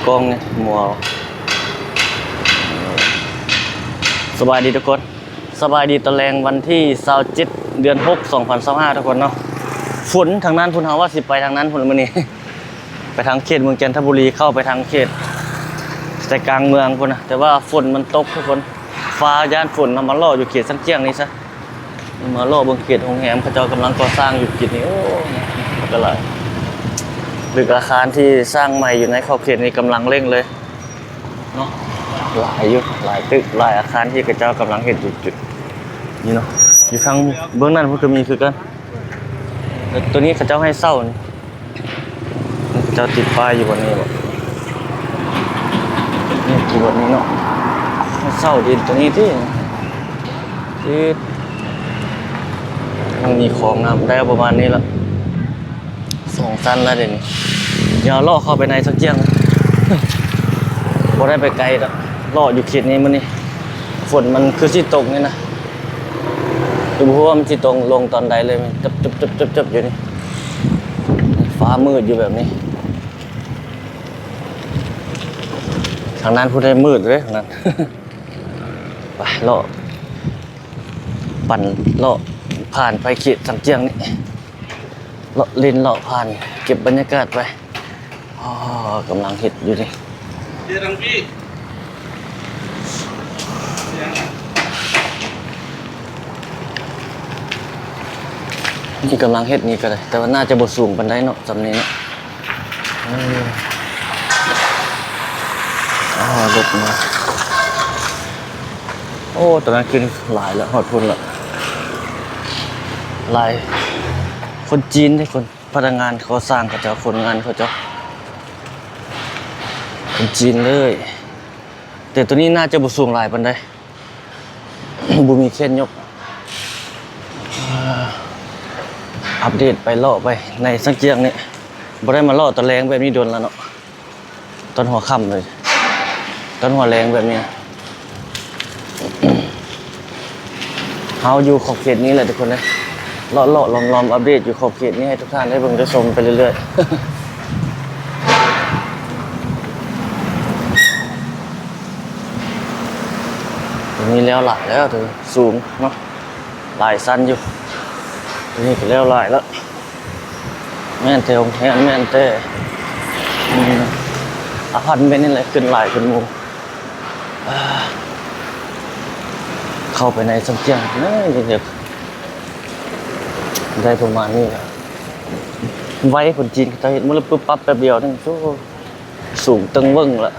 ກ້ອງນີ້ໝວກ. ສະບາຍດີທຸກຄົນ, ສະບາຍດີຕອນແລງວັນທີຊາວເຈັດ ເດືອນຫົກ ສອງພັນຊາວຫ້າ ທຸກຄົນເນາະ. ຝົນທາງນັ້ນພຸ້ນ, ເຮົາວ່າຊິໄປທາງນັ້ນພຸ້ນມື້ນີ້ ໄປທາງເຂດເມືອງຈັນທະບູລີ ເຂົ້າໄປທາງເຂດໃຈກາງເມືອງພຸ້ນນະ, ແຕ່ວ່າຝົນມັນຕົກທຸກຄົນ, ຟ້າຢ້ານຝົນ. ເຮົາມາເລາະຢູ່ເຂດຊຽງຂຽງນີ້ຊະ. ມາເລາະເບິ່ງເຂດໂຮງແຮມ ເຂົາເຈົ້າກຳລັງກໍ່ສ້າງຢູ່ເຂດນີ້. ໂອ້ ມັນກໍຫຼາຍ ຕຶກອາຄານທີ່ສ້າງໃໝ່ຢູ່ໃນຂອບເຂດນີ້ກຳລັງເລັ່ງເລີຍເນາະ. ຫຼາຍຢູ່ ຫຼາຍຕຶກ ຫຼາຍອາຄານທີ່ເຂົາເຈົ້າກຳລັງເຮັດຢູ່ຈຸດນີ້ເນາະ. ຢູ່ທາງເບື້ອງນັ້ນເພິ່ນກໍມີຄືກັນ. ແລ້ວໂຕນີ້ເຂົາເຈົ້າໃຫ້ເຊົ່ານີ້ ເຈົ້າຕິດປ້າຍຢູ່ບ່ອນນີ້ບໍ? ນີ້ຢູ່ບ່ອນນີ້ເນາະ. ເຊົ່າດິນໂຕນີ້ຕິ? ຕິດ ມັນມີຂອງນຳ ໄດ້ປະມານນີ້ລະ ສອງຊັ້ນລະເດນີ້. ດຽວເລາະເຂົ້າໄປໃນສັກຈຽງ ບໍ່ໄດ້ໄປໄກດອກ. ເລາະຢູ່ເຂດນີ້ມື້ນີ້ ຝົນມັນຄືຊິຕົກນີ້ນະ. ບໍ່ຮູ້ວ່າມັນຊິຕົກລົງຕອນໃດເລີຍ ຕຶບໆໆໆຢູ່ນີ້. ຟ້າມືດຢູ່ແບບນີ້. ທາງນັ້ນພຸ້ນໄດ້ມືດເດ້ທາງນັ້ນ. ໄປເລາະ ປັ່ນເລາະຜ່ານໄປເຂດສັງຈຽງນີ້ ເລາະຫຼິ້ນເລາະຜ່ານ ເກັບບັນຍາກາດໄປ. ອໍ ກຳລັງເຮັດຢູ່ນີ້ ທີ່ກຳລັງເຮັດນີ້ກໍໄດ້ ແຕ່ວ່າໜ້າຈະບໍ່ສູງປານໃດເນາະ ສ່ຳນີ້ເນາະ. ເອີ ອໍ ລົດມາ. ໂອ້ ຕອນນັ້ນຂຶ້ນຫຼາຍແລ້ວ ຮອດພຸ້ນແລ້ວ ຫຼາຍ ຄົນຈີນເດ້ ຄົນ ພະນັກງານກໍ່ສ້າງເຂົາເຈົ້າ ຄົນງານເຂົາເຈົ້າ ຄົນຈີນເລີຍ. ແຕ່ໂຕນີ້ໜ້າຈະບໍ່ສູງຫຼາຍປານໃດ ບໍ່ມີເຄຣນຍົກ. ອັບເດດໄປເລາະໄປໃນສັງຈຽງນີ້ ບໍ່ໄດ້ມາເລາະຕອນແລງແບບນີ້ດົນແລ້ວເນາະ. ຕອນຫົວຄ່ຳເລີຍ ຕອນຫົວແລງແບບນີ້ ເຮົາຢູ່ຂອບເຂດນີ້ແຫຼະທຸກຄົນເອີຍ ເລາະໆລ້ອມໆ ອັບເດດຢູ່ຂອບເຂດນີ້ໃຫ້ທຸກທ່ານໄດ້ເບິ່ງໄດ້ຊົມໄປເລື້ອຍໆ. ໂຕນີ້ແລ້ວຫຼາຍແລ້ວ ໂຕສູງເນາະ ຫຼາຍຊັ້ນຢູ່. ໂຕນີ້ກໍແລ້ວຫຼາຍແລ້ວ ແມ່ນແຕ່ໂຮງແຮມ ແມ່ນແຕ່ ອາພາດເມັນນີ້ແຫຼະ ຂຶ້ນຫຼາຍຂຶ້ນໝູ່. ເຂົ້າໄປໃນສັງຈຽງໜ້ອຍດຽວ ໄດ້ປະມານນີ້ແຫຼະ. ໄວ ຄົນຈີນເຂົາເຈົ້າເຮັດມື້ລະປຶບປັບແປັບດຽວໜຶ່ງ ໂອ້ ສູງເຕີງເວີ້ງລະ.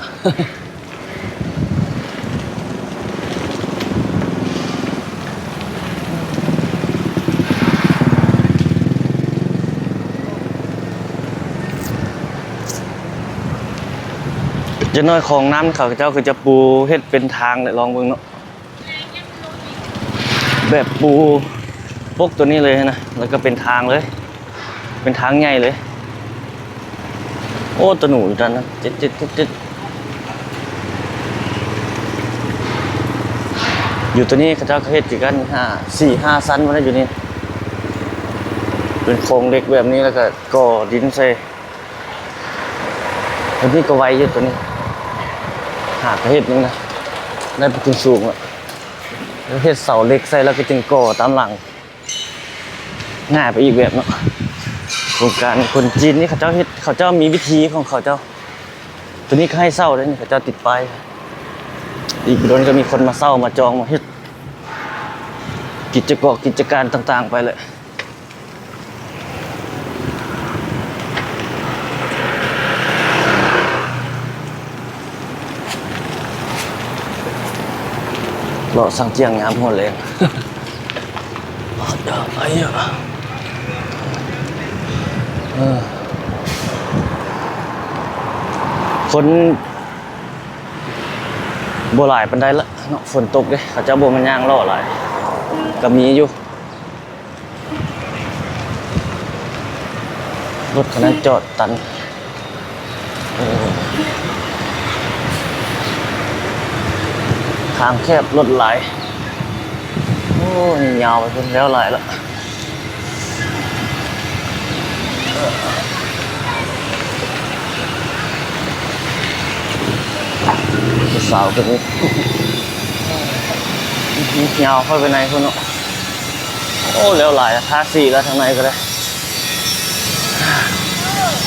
ຈັກໜ້ອຍຂອງນ້ຳເຂົາເຈົ້າຄືຈະປູເຮັດເປັນທາງແຫຼະ ລອງເບິ່ງເນາະ. ແບບປູປົກໂຕນີ້ເລີຍນະ ແລ້ວກໍເປັນທາງເລີຍ ເປັນທາງໃຫຍ່ເລີຍ. ໂອ້ ໂຕໜູຢູ່ນັ້ນນະ ເຈັດໆໆໆ ຢູ່ໂຕນີ້ເຂົາເຈົ້າກໍເຮັດຄືກັນ ຫ້າ ສີ່ຫ້າຊັ້ນພຸ້ນນະ ຢູ່ນີ້ ເປັນໂຄງເຫຼັກແບບນີ້ ແລ້ວກໍກໍ່ດິນໃສ່. ໂຕນີ້ກໍໄວຢູ່ ໂຕນີ້ຫາກະເຮັດໜຶ່ງນະ ໄດ້ປະຕູສູງລະ ເຮັດເສົາເຫຼັກໃສ່ ແລ້ວກໍຈຶ່ງກໍ່ຕາມຫຼັງ ງ່າຍໄປອີກແບບເນາະ. ໂຄງການຄົນຈີນນີ້ເຂົາເຈົ້າເຮັດ ເຂົາເຈົ້າມີວິທີຂອງເຂົາເຈົ້າ. ໂຕນີ້ກໍໃຫ້ເຊົ່າເດ້ນີ້ ເຂົາເຈົ້າຕິດປ້າຍ ອີກບໍ່ດົນກໍມີຄົນມາເຊົ່າມາຈອງມາເຮັດ ກິດຈະກອກກິດຈະການຕ່າງໆໄປແຫຼະ. ເລາະສັງຈຽງຍາມຫົວແລງ ເອີ ຄົນບໍ່ຫຼາຍປານໃດລະເນາະ ຝົນຕົກເດ້ ເຂົາເຈົ້າບໍ່ມາຍ່າງເລາະຫຼາຍ ກໍມີຢູ່. ລົດຄັນນັ້ນຈອດຕັນ ເອີ ທາງແຄບລົດຫຼາຍ. ໂອ້ ນີ້ຍາວໄປພຸ້ນ ແລ້ວຫຼາຍລະ. ເອີ ຜູ້ສາວເພິ່ນ ຍາວເຂົ້າໄປໃນພຸ້ນເນາະ. ໂອ້ ແລ້ວຫຼາຍ ທາສີແລ້ວທາງໃນກໍໄດ້.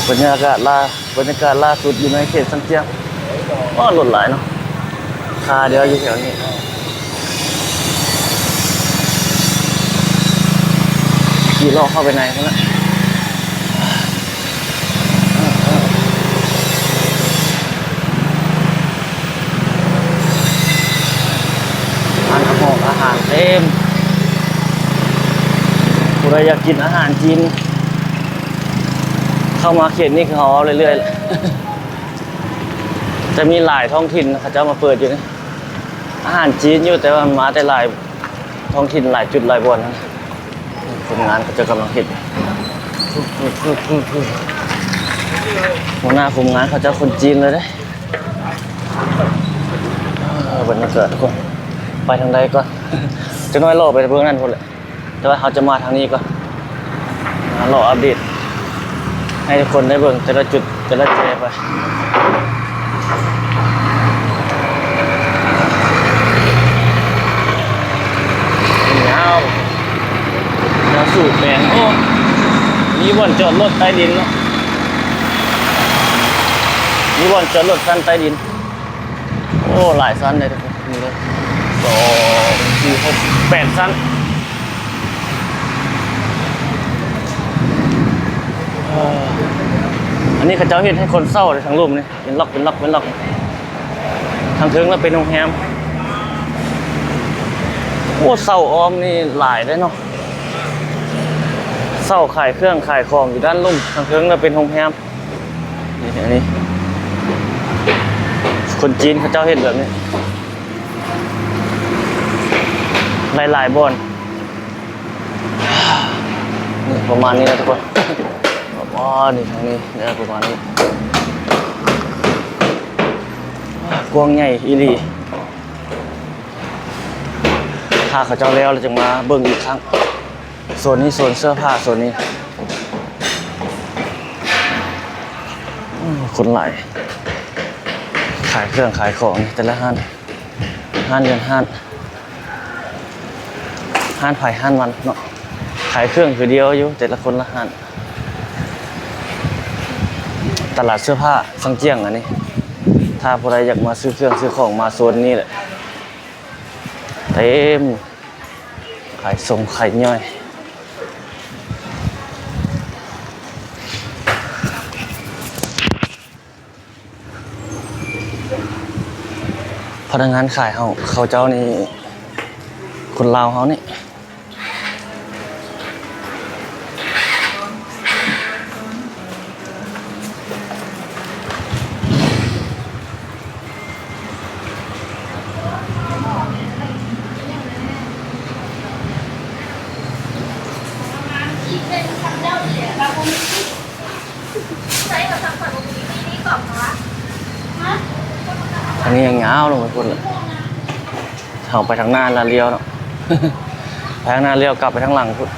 ບັນຍາກາດລາ ບັນຍາກາດລ່າສຸດຢູ່ໃນເຂດຊັນຈຽງ. ໂອ້ ລົດຫຼາຍເນາະ. ຄາດຽວຢູ່ແຖວນີ້ ຂີ່ເລາະເຂົ້າໄປໃນພຸ້ນລະ. ຮ້ານອາຫອງອາຫານເຕັມ. ຜູ້ໃດຢາກກິນອາຫານຈີນ ເຂົ້າມາເຂດນີ້ຄືເຮົາເວົ້າເລື້ອຍໆ ແຫຼະ. ຈະມີຫຼາຍທ້ອງຖິ່ນເຂົາເຈົ້າມາເປີດຢູ່ນີ້ ອາຫານຈີນຢູ່ ແຕ່ວ່າມາແຕ່ຫຼາຍທ້ອງຖິ່ນ ຫຼາຍຈຸດຫຼາຍບ່ອນ. ຄົນງານເຂົາເຈົ້າກຳລັງເຮັດ ຫົວໜ້າຄົນງານເຂົາເຈົ້າຄົນຈີນເລີຍເດ້. ເອີ ບັນຍາກາດທຸກຄົນ ໄປທາງໃດກ່ອນ? ຈັກໜ້ອຍເລາະໄປເບິ່ງນັ້ນພຸ້ນແຫຼະ. ແຕ່ວ່າເຮົາຈະມາທາງນີ້ກ່ອນ ມາເລາະອັບເດດໃຫ້ທຸກຄົນໄດ້ເບິ່ງແຕ່ລະຈຸດແຕ່ລະແຈໄປ. ຍາວ ຍາວສູ່ແປງ. ໂອ້ ມີບ່ອນຈອດລົດໃຕ້ດິນເນາະ ມີບ່ອນຈອດລົດຊັ້ນໃຕ້ດິນ. ໂອ້ ຫຼາຍຊັ້ນເດ້ທຸກຄົນ ນີ້ເດ້ ສອງ ສີ່ ຫົກ ແປດຊັ້ນ. ເອີ ອັນນີ້ເຂົາເຈົ້າເຮັດໃຫ້ຄົນເຊົ່າເດ້ ທາງລຸ່ມນີ້ ເປັນລັອກ ເປັນລັອກ ເປັນລັອກ. ທາງເທິງລະເປັນໂຮງແຮມ. ໂອ້ ເຊົ່າອ້ອມນີ້ຫຼາຍເດ້ເນາະ ເຊົ່າຂາຍເຄື່ອງຂາຍຂອງຢູ່ດ້ານລຸ່ມ. ທາງເທິງລະເປັນໂຮງແຮມ. ນີ້ ອັນນີ້ ຄົນຈີນເຂົາເຈົ້າເຮັດແບບນີ້ ຫຼາຍໆບ່ອນ. ນີ້ປະມານນີ້ແຫຼະທຸກຄົນ ປະມານນີ້ ທາງນີ້ເດີ ປະມານນີ້. ກວ້າງໃຫຍ່ອີ່ຫຼີ. ຖ້າເຂົາເຈົ້າແລ້ວ ແລ້ວຈຶ່ງມາເບິ່ງອີກຄັ້ງ. ໂຊນນີ້ໂຊນເສື້ອຜ້າ ໂຊນນີ້. ໂອ້ ຄົນຫຼາຍ ຂາຍເຄື່ອງຂາຍຂອງ ແຕ່ລະຮ້ານ ຮ້ານເຮືອນຮ້ານ ຮ້ານໃຜຮ້ານມັນເນາະ. ຂາຍເຄື່ອງຄືດຽວຢູ່ ແຕ່ລະຄົນລະຮ້ານ. ຕະຫຼາດເສື້ອຜ້າຊັງຈຽງອັນນີ້ ຖ້າຜູ້ໃດຢາກມາຊື້ເຄື່ອງຊື້ຂອງ ມາໂຊນນີ້ແຫຼະ ເຕັມ. ຂາຍສົ່ງຂາຍຍ່ອຍ. ພະນັກງານຂາຍເຮົາ ເຂົາເຈົ້ານີ້ ຄົນລາວເຮົານີ້. ອັນນີ້ຍັງຍາວລົງໄປພຸ້ນແຫຼະ. ເຮົາໄປທາງໜ້າລະລ້ຽວເນາະ ໄປທາງໜ້າລ້ຽວກັບໄປທາງຫຼັງພຸ້ນ.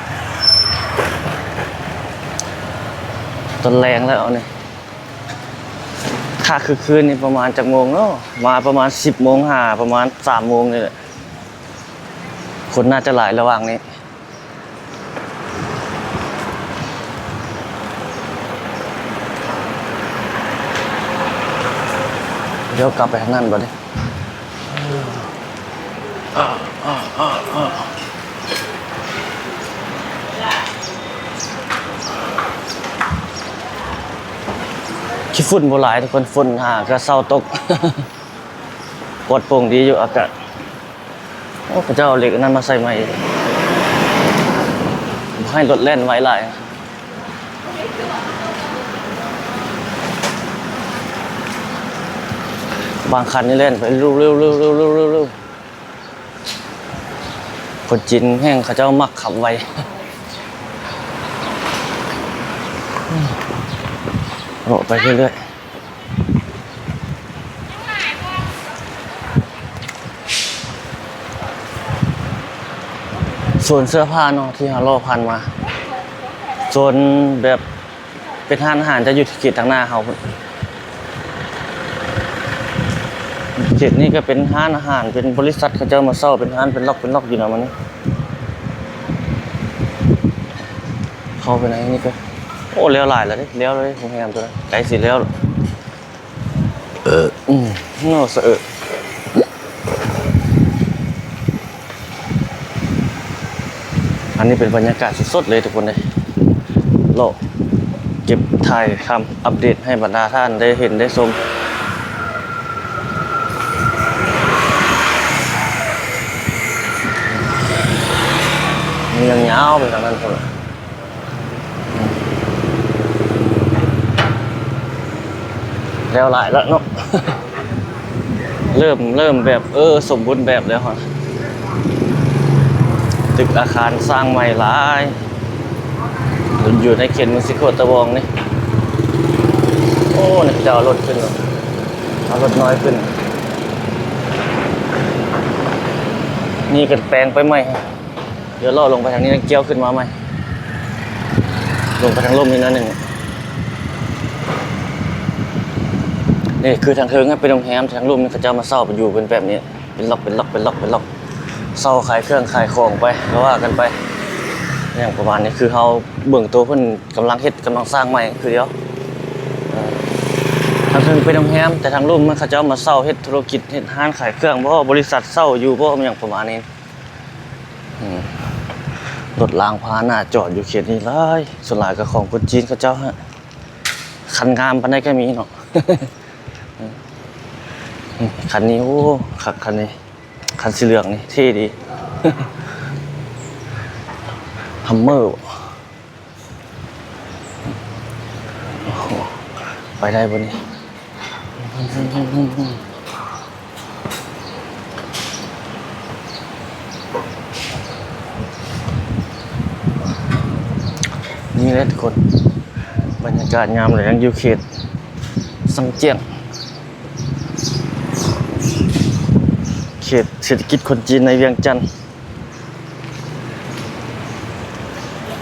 ຕອນແລງແລ້ວນີ້ ຖ້າຄືຄືນນີ້ປະມານຈັກໂມງເນາະ? ມາປະມານສິບໂມງຫາປະມານສາມໂມງນີ້ແຫຼະ ຄົນໜ້າຈະຫຼາຍລະຫວ່າງນີ້. ດຽວກັບໄປທາງນັ້ນບາດນີ້. ຂີ້ຝຸ່ນບໍ່ຫຼາຍທຸກຄົນ ຝົນຫາກະເຊົາຕົກ ປອດໂປ່ງດີຢູ່ອາກາດ. ໂອ້ ເຂົາເຈົ້າເອົາເຫຼັກອັນນັ້ນມາໃສ່ໃໝ່ ບໍ່ໃຫ້ລົດແລ່ນໄວຫຼາຍ. ບາງຄັນນີ້ແລ່ນໄປເລັວໆ ຄົນຈີນແຮ່ງເຂົາເຈົ້າມັກຂັບໄວ ເລາະໄປເລື້ອຍໆ. ໂຊນເສື້ອຜ້າເນາະ ທີ່ເຮົາເລາະຜ່ານມາ ໂຊນແບບເປັນຮ້ານອາຫານຈະຢູ່ເຂດທາງໜ້າເຮົາພຸ້ນ ເຂ ເຂດນີ້ກໍເປັນຮ້ານອາຫານ ເປັນບໍລິສັດເຂົາເຈົ້າມາເຊົ່າເປັນຮ້ານເປັນລັອກເປັນລັອກຢູ່ນະ ມັນນີ້ ເຂົ້າໄປໃນນີ້ກໍ ໂອ້ ແລ້ວຫຼາຍແລ້ວເດ້ ແລ້ວເລີຍໂຮງແຮມຕົວນັ້ນ ໃກ້ຊິແລ້ວແລ້ວ ເອີ ອືມ ເນາະ ສະເອີ ອັນນີ້ເປັນບັນຍາກາດສົດໆເລີຍທຸກຄົນເອີຍ ເລາະເກັບຖ່າຍທຳອັບເດດໃຫ້ບັນດາທ່ານໄດ້ເຫັນໄດ້ຊົມ ຍັງຍາວໄປທາງນັ້ນພຸ້ນ. ແລ້ວຫຼາຍແລ້ວເນາະ ເລີ່ມ ເລີ່ມແບບ ເອີ ສົມບູນແບບແລ້ວ ຕຶກອາຄານສ້າງໃໝ່ຫຼາຍ ຢູ່ໃນເຂດເມືອງສີໂຄດຕະບອງນີ້ ໂອ້ ນີ້ເຂົາເຈົ້າເອົາລົດຂຶ້ນ ເອົາລົດນ້ອຍຂຶ້ນ ນີ້ກໍແປງໄປໃໝ່. ດຽວເລາະລົງໄປທາງນີ້ ກ່ຽວຂຶ້ນມາໃໝ່ ລົງໄປທາງລຸ່ມອີກໜ້ອຍໜຶ່ງ ນີ້ຄືທາງເທິງເປັນໂຮງແຮມ ທາງລຸ່ມນີ້ເຂົາເຈົ້າມາເຊົ່າໄປຢູ່ເປັນແບບນີ້ ເປັນລັອກ ເປັນລັອກ ເປັນລັອກ ເປັນລັອກ ເຊົ່າຂາຍເຄື່ອງຂາຍຂອງໄປ ກໍວ່າກັນໄປ ຫຍັງປະມານນີ້ ຄືເຮົາເບິ່ງໂຕເພິ່ນກຳລັງເຮັດ ກຳລັງສ້າງໃໝ່ຄືດຽວ ເອີ ທາງເທິງເປັນໂຮງແຮມ ແຕ່ທາງລຸ່ມມັນເຂົາເຈົ້າມາເຊົ່າເຮັດທຸລະກິດ ເຮັດຮ້ານຂາຍເຄື່ອງບໍ ບໍລິສັດເຊົ່າຢູ່ບໍ ຫຍັງປະມານນີ້. ອືມ ລົດລາງພາຫະນະຈອດຢູ່ເຂດນີ້ຫຼາຍ ສ່ວນຫຼາຍກໍຂອງຄົນຈີນເຂົາເຈົ້າຫັ້ນ ຄັນງາມປານໃດກໍມີເນາະ ອືມ ຄັນນີ້ ໂອ້ ຄັກຄັນນີ້ ຄັນສີເຫຼືອງນີ້ເທ່ດີ Hummer ໂອ້ໂຫ ໄປໄດ້ບໍ່ນີ້? ນີ້ແຫຼະທຸກຄົນ ບັນຍາກາດຍາມແລງຢູ່ເຂດຊັງຈຽງ ເຂດເສດຖະກິດຄົນຈີນໃນວຽງຈັນ.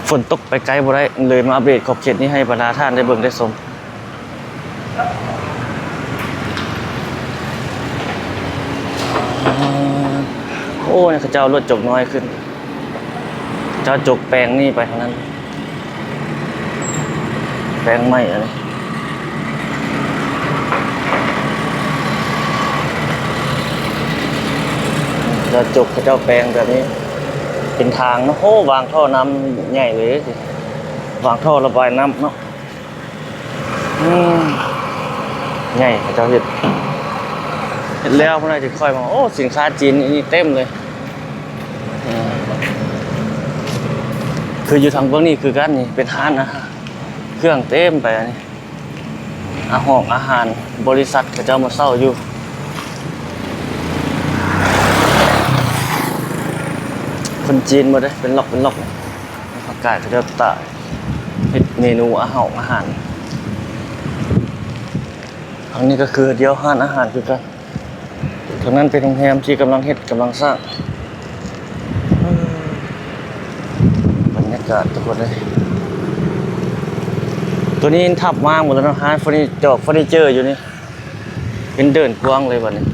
ຝົນຕົກໄປໄກບໍ່ໄດ້ ເລີຍມາອັບເດດຂອບເຂດນີ້ໃຫ້ບັນດາທ່ານໄດ້ເບິ່ງໄດ້ຊົມ. ໂອ້ ນີ້ເຂົາເຈົ້າເອົາລົດຈົກນ້ອຍຂຶ້ນ ເຈົ້າຈົກແປງນີ້ໄປທາງນັ້ນ ແປງໃໝ່ອັນນີ້ ແລ້ວຈົກເຂົາເຈົ້າແປງແບບນີ້ ເປັນທາງເນາະ. ໂອ້ ວາງທໍ່ນ້ຳໃຫຍ່ເລີຍ ວາງທໍ່ລະບາຍນ້ຳເນາະ. ອືມ ໃຫຍ່ ເຂົາເຈົ້າເຮັດ ເຮັດແລ້ວພຸ້ນນະ ຈຶ່ງຄ່ອຍມາ. ໂອ້ ສິນຄ້າຈີນນີ້ເຕັມເລີຍ. ອືມ ຄືຢູ່ທາງເບື້ອງນີ້ຄືກັນນີ້ ເປັນຮ້ານອາຫານ ເຄື່ອງເຕັມໄປອັນນີ້ ອາຫອງອາຫານ ບໍລິສັດເຂົາເຈົ້າມາເຊົ່າຢູ່ ຄົນຈີນໝົດເດ້ ເປັນລັອກເປັນລັອກ. ອາກາດເຂົາເຈົ້າຕາກ ເຮັດເມນູອາຫອງອາຫານ. ທາງນີ້ກໍຄືດຽວຮ້ານອາຫານຄືກັນ. ທາງນັ້ນເປັນໂຮງແຮມທີ່ກຳລັງເຮັດ ກຳລັງສ້າງ. ບັນຍາກາດທຸກຄົນເອີຍ ຕົວນີ້ທັບມ້າງໝົດແລ້ວເນາະ. ຮ້ານເຟີນີ ຈອກເຟີນີເຈີຢູ່ນີ້ ເປັນເດີ່ນກວ້າງເລີຍບັດນີ້.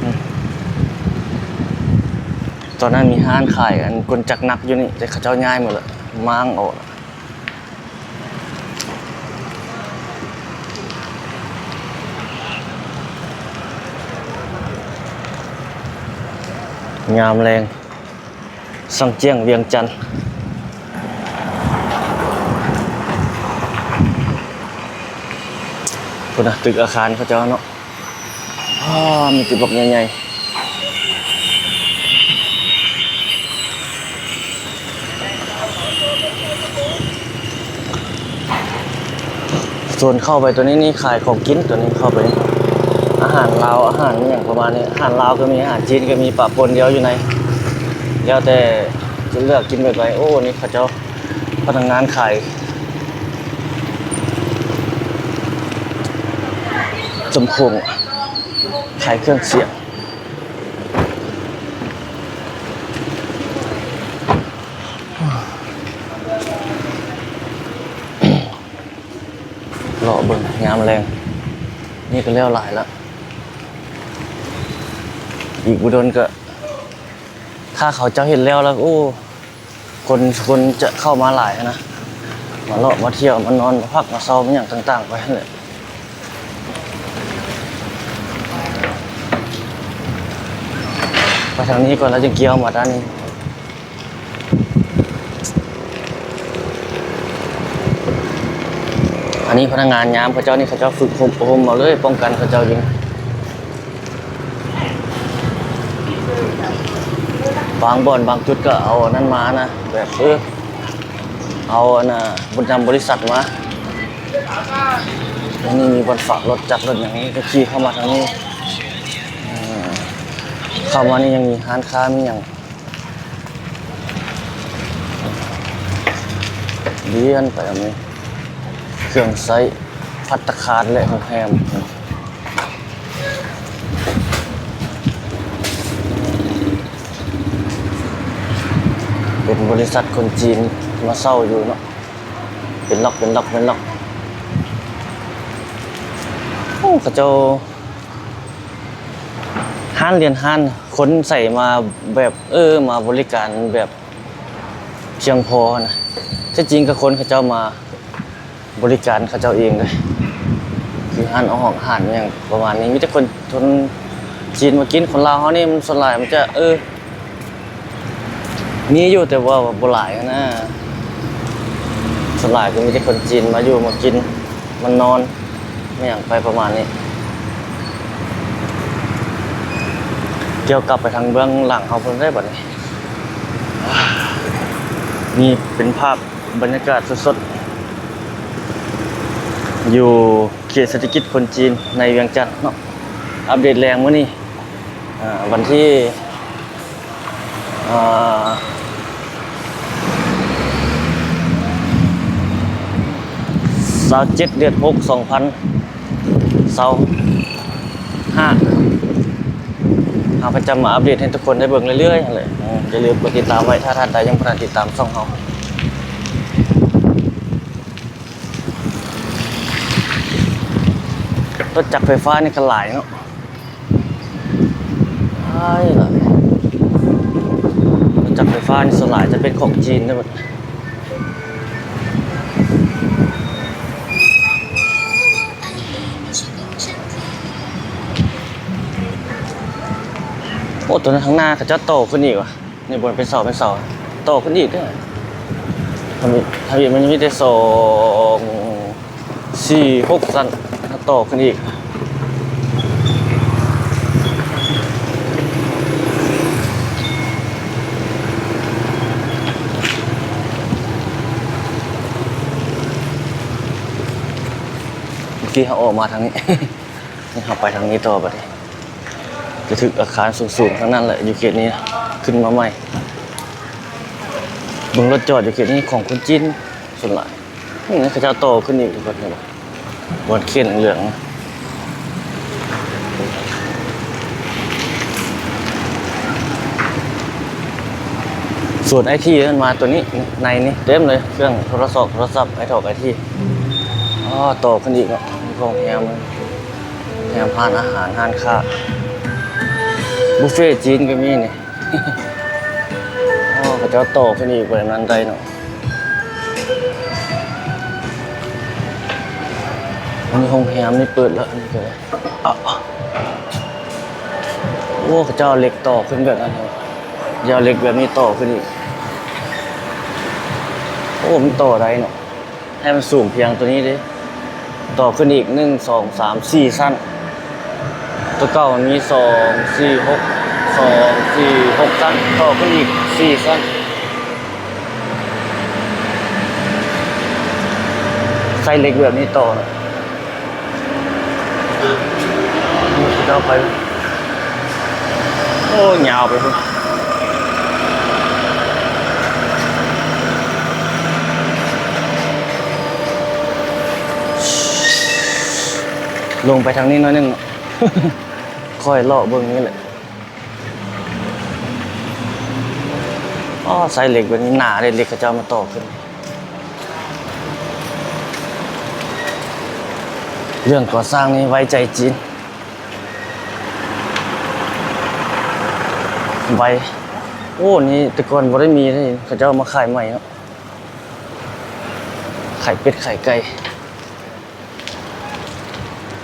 ອືມ ຕອນນັ້ນມີຮ້ານຂາຍອັນກົນຈັກໜັກຢູ່ນີ້ ແຕ່ເຂົາເຈົ້າຍ້າຍໝົດແລ້ວ ມ້າງອອກ. ຍາມແລງ ຊັງຈຽງ ວຽງຈັນ ພຸ້ນນະ ຕຶກອາຄານເຂົາເຈົ້າເນາະ. ອ້າ ມີແຕ່ບັກໃຫຍ່ໆ. ໂຊນເຂົ້າໄປຕົວນີ້ນີ້ຂາຍຂອງກິນ ຕົວນີ້ເຂົ້າໄປ ອາຫານລາວ ອາຫານອີ່ຫຍັງປະມານນີ້. ອາຫານລາວກໍມີ ອາຫານຈີນກໍມີ ປະປົນດຽວຢູ່ໃນ ແລ້ວແຕ່ຈະເລືອກກິນແບບໃດ. ໂອ້ ນີ້ເຂົາເຈົ້າ ພະນັກງານຂາຍສຳໂພງ ຂາຍເຄື່ອງສຽງ ເລາະເບິ່ງຍາມແລງ ນີ້ກໍແລ້ວຫຼາຍລະ. ອີກບໍ່ດົນກໍ ຖ້າເຂົາເຈົ້າເຮັດແລ້ວລະ ໂອ້ ຄົນ ຄົນຈະເຂົ້າມາຫຼາຍຫັ້ນນະ ມາເລາະມາທ່ຽວ ມານອນ ມາພັກມາເຊົາ ມາຫຍັງຕ່າງໆໄປຫັ້ນແຫຼະ. ໄປທາງນີ້ກ່ອນ ແລ້ວຈຶ່ງກ່ຽວມາດ້ານນີ້. ອັນນີ້ພະນັກງານຍາມເຂົາເຈົ້ານີ້ ເຂົາເຈົ້າຝຶກອົບຮົມເອົາເລີຍ ປ້ອງກັນເຂົາເຈົ້າຢູ່. ບາງບ່ອນບາງຈຸດກໍເອົາອັນນັ້ນມານະ ແບບ ເອີ ເອົາອັນນ່າ ນຳບໍລິສັດມາ. ອັນນີ້ມີບ່ອນຝາກລົດຈັກລົດຫຍັງ ກໍຂີ່ເຂົ້າມາທາງນີ້. ເຂົ້າມານີ້ຍັງມີຮ້ານຄ້າມີຫຍັງ ລຽນໄປ ມີເຄື່ອງໃຊ້ພັດຕາຄານ ແລະ ໂຮງແຮມ. ເປັນບໍລິສັດຄົນຈີນມາເຊົ່າຢູ່ເນາະ ເປັນລັອກ ເປັນລັອກ ເປັນລັອກ. ໂອ້ ເຂົາເຈົ້າ ຮ້ານລຽນຮ້ານ ຄົນໃສ່ມາແບບ ເອີ ມາບໍລິການແບບພຽງພໍນະ. ແທ້ຈິງກໍຄົນເຂົາເຈົ້າມາ ບໍລິການເຂົາເຈົ້າເອງເດ້ ຄືຮ້ານອາຫອງອາຫານຫຍັງປະມານນີ້ ມີແຕ່ຄົນ ຄົນຈີນມາກິນ. ຄົນລາວເຮົານີ້ມັນສ່ວນຫຼາຍມັນຈະ ເອີ ມີຢູ່ ແຕ່ວ່າບໍ່ຫຼາຍຫັ້ນນະ. ສ່ວນຫຼາຍກໍມີແຕ່ຄົນຈີນມາຢູ່ມາກິນ ມານອນ ມາຫຍັງໄປປະມານນີ້. ກ່ຽວກັບໄປທາງເບື້ອງຫຼັງເຮົາເບິ່ງໄດ້ບັດນີ້ ນີ້ເປັນພາບ ບັນຍາກາດສົດໆ ຢູ່ເຂດເສດຖະກິດຄົນຈີນໃນວຽງຈັນເນາະ. ອັບເດດແລງມື້ນີ້ ເອີ ວັນທີ ເອີ ຊາວເຈັດ ເດືອນຫົກ ສອງພັນຊາວຫ້າ. ເຮົາກໍຈະມາອັບເດດໃຫ້ທຸກຄົນໄດ້ເບິ່ງເລື້ອຍໆຫັ້ນແຫຼະ. ເອີ ຢ່າລືມກົດຕິດຕາມໄວ້ ຖ້າທ່ານໃດຍັງບໍ່ທັນຕິດຕາມຊ່ອງເຮົາ. ລົດຈັກໄຟຟ້ານີ້ກໍຫຼາຍເນາະ ຫຼາຍໆ. ລົດຈັກໄຟຟ້ານີ້ສ່ວນຫຼາຍຈະເປັນຂອງຈີນເດ້. ໂອ້ ຕົວນັ້ນທາງໜ້າເຂົາເຈົ້າຕໍ່ຂຶ້ນອີກຫວາ ນີ້ ບ່ອນເປັນເສົາ ເປັນເສົາ ຕໍ່ຂຶ້ນອີກເດີ້. ທຳອິດ ທຳອິດມັນມີແຕ່ສອງ ສີ່ ຫົກຊັ້ນ ຕໍ່ຂຶ້ນອີກ. ເມື່ອກີ້ເຮົາອອກມາທາງນີ້ ນີ້ເຮົາໄປທາງນີ້ຕໍ່ບັດນີ້ ຈະຖືກອາຄານສູງໆທັງນັ້ນແຫຼະ ຢູ່ເຂດນີ້ນະ ຂຶ້ນມາໃໝ່. ເບິ່ງລົດຈອດຢູ່ເຂດນີ້ຂອງຄົນຈີນສ່ວນຫຼາຍ. ນີ້ເຂົາເຈົ້າຕໍ່ຂຶ້ນອີກ ທຸກຄົນເຫັນບໍ່ ບ່ອນຂຽນເຫຼືອງໆນະ. ສວນໄອທີມັນມາຕົວນີ້ ໃນນີ້ເຕັມເລີຍ ເຄື່ອງໂທລະສອບ ໂທລະສັບ ໄອທອກ ໄອທີ. ອໍ ຕໍ່ຂຶ້ນອີກເນາະ ມີໂຮງແຮມ ໂຮງແຮມ ຮ້ານອາຫານ ຮ້ານຄ້າ ບຸບເຟຈີນກໍມີນີ້. ອໍ ເຂົາເຈົ້າຕໍ່ຂຶ້ນອີກແບບນັ້ນໄດ້ເນາະ. ອັນນີ້ໂຮງແຮມນີ້ເປີດແລ້ວ ອັນນີ້ກໍ ອະ ໂອ້ ເຂົາເຈົ້າເອົາເຫຼັກຕໍ່ຂຶ້ນແບບນັ້ນ ເຂົາເຈົ້າເອົາເຫຼັກແບບນີ້ຕໍ່ຂຶ້ນອີກ. ໂອ້ ມັນຕໍ່ໄດ້ເນາະ ໃຫ້ມັນສູງພຽງຕົວນີ້ເດ້ ຕໍ່ຂຶ້ນອີກ ໜຶ່ງ ສອງ ສາມ ສີ່ຊັ້ນ. ຕົວເກົ່າມັນມີ ສອງ ສີ່ ຫົກ ສອງ ສີ່ ຫົກຊັ້ນ ຕໍ່ຂຶ້ນອີກ ສີ່ຊັ້ນ. ໃຊ້ເຫຼັກແບບນີ້ຕໍ່ນະ ເຈົ້າໄປ ໂອ້ ຍາວໄປພຸ້ນ. ລົງໄປທາງນີ້ໜ້ອຍໜຶ່ງ ຄ່ອຍເລາະເບິ່ງນີ້ແຫຼະ. ອໍ ໃຊ້ເຫຼັກແບບນີ້ໜາເດ້ ເຫຼັກເຂົາເຈົ້າມາຕໍ່ຂຶ້ນ. ເລື່ອງກໍ່ສ້າງນີ້ໄວ້ໃຈຈີນ. ໃບ ໂອ້ ນີ້ແຕ່ກ່ອນບໍ່ໄດ້ມີເດ້ ເຂົາເຈົ້າເອົາມາຂາຍໃໝ່ເນາະ ຂາຍເປັດຂາຍໄກ່.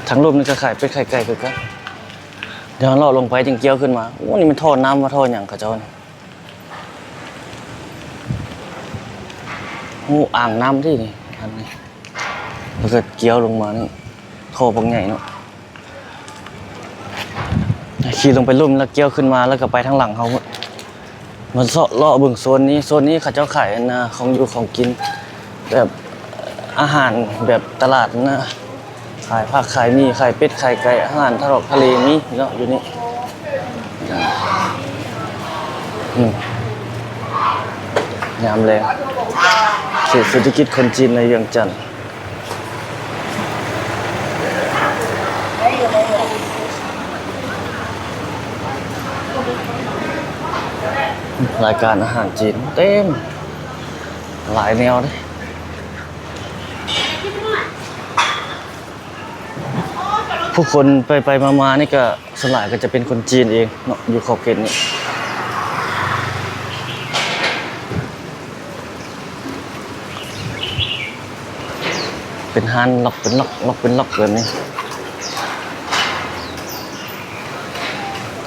ທາງລຸ່ມນີ້ກໍຂາຍເປັດຂາຍໄກ່ຄືກັນ. ດຽວເລາະລົງໄປຈຶ່ງກ່ຽວຂຶ້ນມາ. ໂອ້ ນີ້ແມ່ນທໍ່ນ້ຳວ່າທໍ່ຫຍັງເຂົາເຈົ້ານີ້. ໂອ້ ອ່າງນ້ຳຕິນີ້ ອັນນີ້ ແລ້ວກໍກ່ຽວລົງມານີ້ ທໍ່ບັກໃຫຍ່ເນາະ. ຂີ່ລົງໄປລຸ່ມແລ້ວກ່ຽວຂຶ້ນມາ ແລ້ວກໍໄປທາງຫຼັງເຮົາ ມາເຊາະເລາະເບິ່ງໂຊນນີ້. ໂຊນນີ້ເຂົາເຈົ້າຂາຍອັນນະ ຂອງຢູ່ຂອງກິນ ແບບອາຫານແບບຕະຫຼາດນະ ຂາຍຜັກຂາຍໝີ່ ຂາຍເປັດຂາຍໄກ່ ອາຫານທະເລ ທະເລມີເນາະຢູ່ນີ້. ອືມ ຍາມແລງ ເຂດເສດຖະກິດຄົນຈີນໃນວຽງຈັນ. ລາຍການອາຫານຈີນເຕັມ ຫຼາຍແນວເດ້. ຜູ້ຄົນໄປໆມາໆນີ້ກໍສ່ວນຫຼາຍກໍຈະເປັນຄົນຈີນເອງເນາະ ຢູ່ຂອບເຂດນີ້. ເປັນຮ້ານລັອກເປັນລັອກ ລັອກເປັນລັອກແບບນີ້.